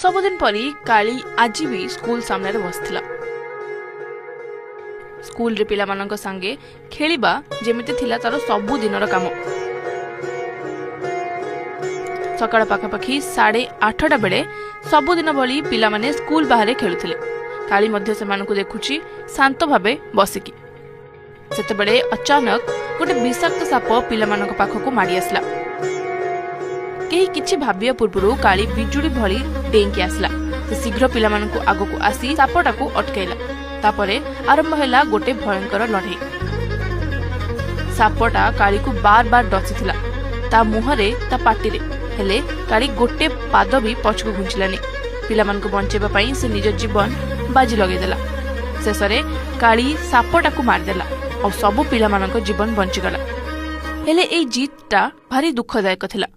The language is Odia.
ସବୁଦିନ ପରି କାଳି ଆଜି ବି ସ୍କୁଲ ସାମ୍ନାରେ ବସିଥିଲା। ସ୍କୁଲରେ ପିଲାମାନଙ୍କ ସାଙ୍ଗେ ଖେଳିବା ଯେମିତି ଥିଲା ତାର ସବୁଦିନର କାମ। ସକାଳ ପାଖାପାଖି 8:30 ବେଳେ ସବୁଦିନ ଭଳି ପିଲାମାନେ ସ୍କୁଲ ବାହାରେ ଖେଳୁଥିଲେ। କାଳି ମଧ୍ୟ ସେମାନଙ୍କୁ ଦେଖୁଛି ଶାନ୍ତ ଭାବେ ବସିକି। ସେତେବେଳେ ଅଚାନକ ଗୋଟେ ବିଷାକ୍ତ ସାପ ପିଲାମାନଙ୍କ ପାଖକୁ ମାଡ଼ି ଆସିଲା। କେହି କିଛି ଭାବିବା ପୂର୍ବରୁ କାଳି ବିଜୁଳି ଭଳି ଡେଇଁକି ଆସିଲା। ସେ ଶୀଘ୍ର ପିଲାମାନଙ୍କୁ ଆଗକୁ ଆସି ସାପଟାକୁ ଅଟକାଇଲା। ତାପରେ ଆରମ୍ଭ ହେଲା ଗୋଟେ ଭୟଙ୍କର ଲଢ଼େଇ। ସାପଟା କାଳିକୁ ବାର ବାର ଡସିଥିଲା, ତା ମୁହଁରେ, ତା ପାଟିରେ। ହେଲେ କାଳି ଗୋଟେ ପାଦ ବି ପଛକୁ ଘୁଞ୍ଚିଲାନି। ପିଲାମାନଙ୍କୁ ବଞ୍ଚେଇବା ପାଇଁ ସେ ନିଜ ଜୀବନ ବାଜି ଲଗେଇଦେଲା। ଶେଷରେ କାଳି ସାପଟାକୁ ମାରିଦେଲା ଆଉ ସବୁ ପିଲାମାନଙ୍କ ଜୀବନ ବଞ୍ଚିଗଲା। ହେଲେ ଏଇ ଜିତ୍ଟା ଭାରି ଦୁଃଖଦାୟକ ଥିଲା।